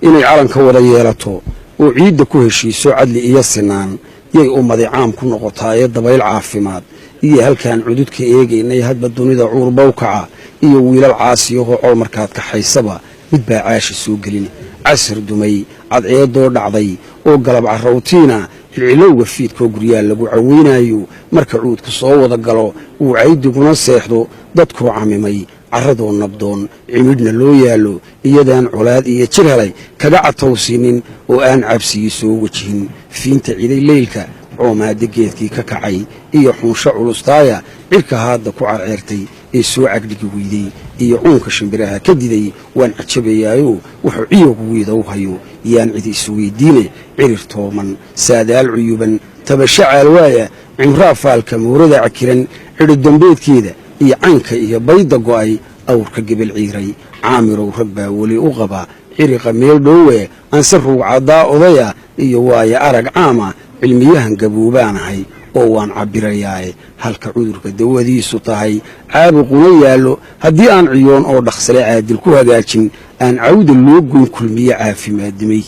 Inay calanka wada yeelato oo ciidda ku heshiiso, cadli iyo sinaan yay ummadi caam ku noqotaayee, dabayl caafimaad iyo halkaan cududka eegaynay, hadba dunida cuurbow kaca iyo wiilal caasiyahoo col markaad kaxaysaba mid baa caasha soo gelin. Casar dumay, cadceedoo dhacday oo galab carrawtiina, cilcilowga fiidkoo guryaha lagu caweynaayo, marka cuudku soo wada galo, uu caydiguna seexdo, dadkoo camimay carradoo nabdoon, cimidhna loo yaallo, iyadaan colaad iyo jir helay kaga catowsiinin oo aan cabsigii soo wajihin, fiinta ciday leylka, coomaada geedkii ka kacay iyo xunsho culustaaya cirka haadda ku carceertay ee soo cagdhigi weyday iyo cuunka shimbiraha ka diday, waan cajabayaayo wuxuu ciyowgu wiida u hayo yaan cidi isweydiine. Cirir tooman, saadaal cuyuban, tabasho caalwaaya, cimraa faalka moorada cakiran, cidhi dambeedkeeda iyo caynka iyo bayda go'ay, awrka gebel ciiray, caamirow rag baa weli u qaba ciriqa meel dhoowe, anse ruugcadaa odaya iyo waayo arag caama, cilmiyahan gabuubaanahay oo waan cabbirayaae, halka cudurka dawadiisu tahay caabuquna yaallo, haddii aan ciyoon oo dhaqsale caadil ku hagaajin, aan cawda loo goyn Kulmiye caafimaadimay.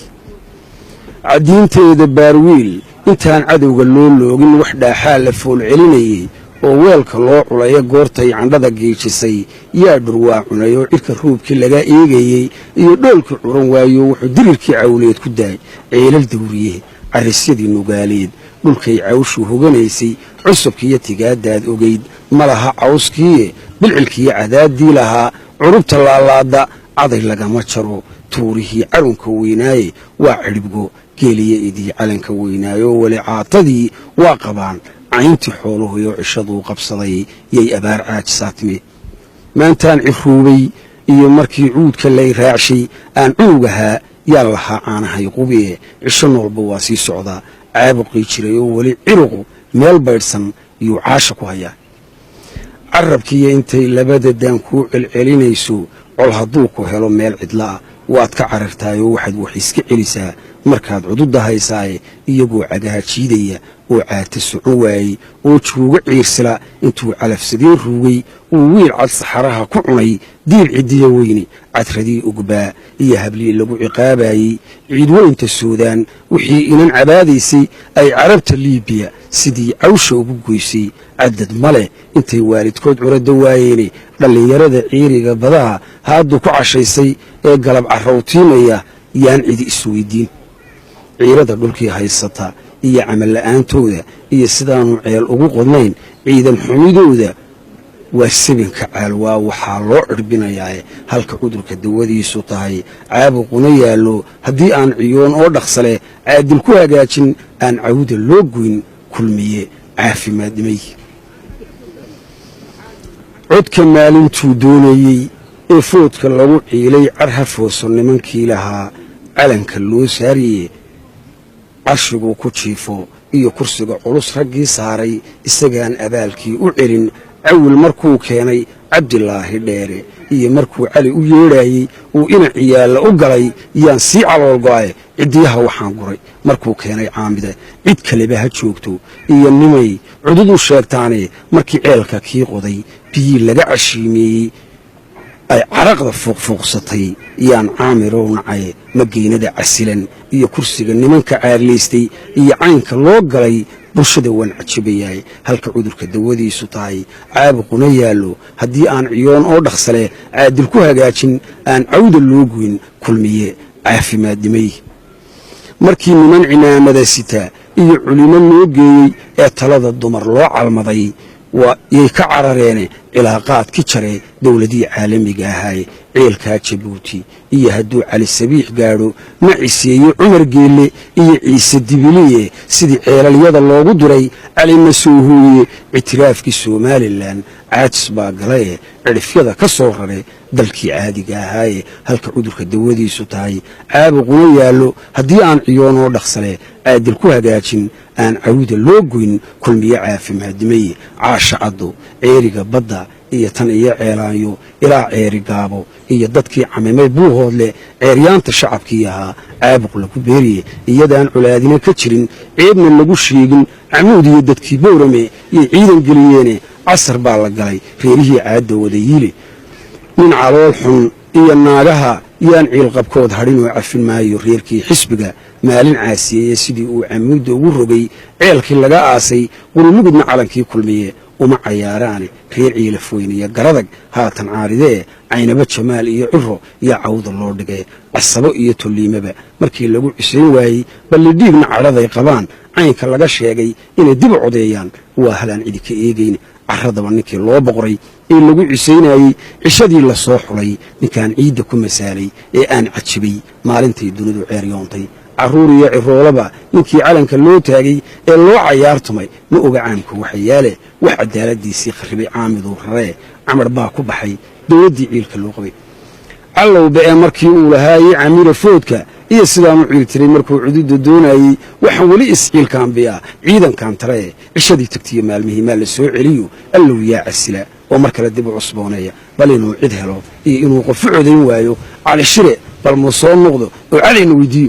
Caddiinteeda baarwiil intaan cadowga loo loogin, wax dhaaxaa la fool celinayey oo weelka loo culaya, goortay candhada geejisay yaa dhurwaa cunay oo cirka ruubkii laga eegayey iyo dhoolkii curan waayo, wuxuu dirirkii cawleed ku daay ceelal dawriye. Carrisyadii nugaaleed dhulkay cawshu hoganaysay, cusubkiiyo tigaadaad ogayd ma laha cawskiiye, bilcilkiiyo cadaaddii lahaa curubta laalaadda, caday lagama jaro tuurihii carunka weynaaye, waa cidhibgo geeliya idii calanka weynaayo, weli caatadii waa qabaan cayntii xooluhuyo, cishaduu qabsaday yay abaar caajisaatime. Maantaan ciruubay iyo markii cuudka lay raacshay aan cunugahaa, yaa lahaa caanahay qubiye, cisho noolba waa sii socdaa caabuqii jiray oo weli ciruqu meel baydhsan yuu caasha ku hayaa. Carabkiiyo intay labada daan kuu celcelinayso, col hadduu ku helo meel cidla'a waad ka carartaayoo waxaad wax iska celisaa markaad cududda haysaaye, iyagoo cagaha jiidaya oo caata socon waayey oo joogo ciirsila, intuu calafsadeen ruugay uu wiil cad saxaraha ku cunay diil ciddiya weyne, cadradii ogbaa iyo hablii lagu ciqaabayey ciidweynta Suudaan, wixii inan cabaadaysay ay Carabta Liibiya sidii cawsha ugu goysay, cadad ma leh intay waalidkood curada waayeene, dhallinyarada ciiriga badaha haaddu ku cashaysay ee galab carrawtiimaya yaan cidi isweydiin. Ciirada dhulkii haysata iyo camal la'aantooda iyo sidaanu ceel ugu qodnayn, ciidan xumidooda waa sabinka caalwaa waxaa loo cirbinayaae, halka cudurka dawadiisu tahay caabuquna yaallo, haddii aan ciyoon oo dhaqsale caadil ku hagaajin, aan cawda loo goyn Kulmiye caafimaadnimay. Codka maalintuu doonayey ee foodka lagu ciilay, car ha fooso nimankii lahaa calanka loo saariye, carshiguu ku jiifo iyo kursiga culus raggii saaray, isagaan abaalkii u celin, cawil markuu keenay Cabdilaahi Dheere iyo markuu Cali u yeedhaayey uu ina ciyaalla u galay, yaan sii calool go'aye ciddiyaha waxaan guray markuu keenay Caamide, cid kaleba ha joogto iyo nimay cudud u sheegtaane, markii ceelka kii qoday biyii laga cashiimeeyey ay caraqda fuuqfuuqsatay, yaan Caamirow nacay mageynada casilan iyo kursiga nimanka caarlaystay iyo caynka loo galay bulshada waan cajabayahay, halka cudurka dawadiisu tahay caabuquna yaallo, haddii aan ciyoon oo dhaqsale caadil ku hagaajin, aan cawda loo goyn Kulmiye caafimaadnimay. Markii niman cimaamada sita iyo culimo loo geeyey ee talada dumar loo calmaday, yay ka carareene cilaaqaadki jare dowladihii caalamiga ahaaye, ceelkaa Jabuuti iyo hadduu Cali Sabiix gaadho ma ciseeye Cumar Geelle iyo Ciise Dibiliye, sidii ceelalyada loogu diray Cali Masoohooye, ictiraafkii Somalilan caajis baa galaye cidhifyada ka soo rare dalkii caadiga ahaaye, halka cudurka dawadiisu tahay caabuquna yaallo, haddii aan ciyoon oo dhaqsale caadil ku hagaajin, aan cawda loo goyn Kulmiye caafimaadnimaye. Caasha Caddo, ceeriga badda iyo tan iyo Ceelaanyo ilaa Ceeri Gaabo iyo dadkii camimay Buuhoodle, ceeryaanta shacabkii ahaa caabuq lagu beeriye, iyadaan colaadina ka jirin ceebna lagu sheegin, Camuud iyo dadkii Boorame iyo ciidan geliyeene, casar baa la galay reerihii caadda wadayiile, nin calool xun iyo naagaha Yaan ciilqabkood hadhinoo cafin maayo reerkii xisbiga maalin caasiyeeye, sidii uu camuudda ugu rogay ceelkii laga aasay Qurulugudna calankii Kulmiye uma cayaaraane. Reer Ciilafweyniyo Garadag haatan caaridee, Caynabo, Jamaal iyo Ciro yaa cawda loo dhigay. Casabo iyo Tolliimaba markii lagu cisayn waayey, Ballidhiigna cadhaday qabaan caynka laga sheegay, inay dib u codeeyaan waa halaan cidi ka eegayn. Carradaba ninkii loo boqray ee lagu cisaynayey, cishadii la soo xulay ninkaan ciidda ku masaalay ee aan cajibay maalintay dunidu ceeryoontay, carruur iyo ciroolaba ninkii calanka loo taagay ee loo cayaartumay, ma oga caamku waxayaale wax cadaaladiisii kharribay. Caamiduu raree camar baa ku baxay dowladdii ciilka loo qabay. Callowba ee markii uu lahaayey camira foodka iyo sidaanu ciiltiray markuu cududa doonayey, waxaan weli isciilkaambiyaa ciidankan tarae. Cishadii tagtiyo maalmihii maa la soo celiyo? Allow yaa casila oo mar kale dib u cusbooneeya. Bal inuu cid helo iyo inuu qofu codayn waayo, Cali Shire bal muu soo noqdo oo cadayna weydiiyo.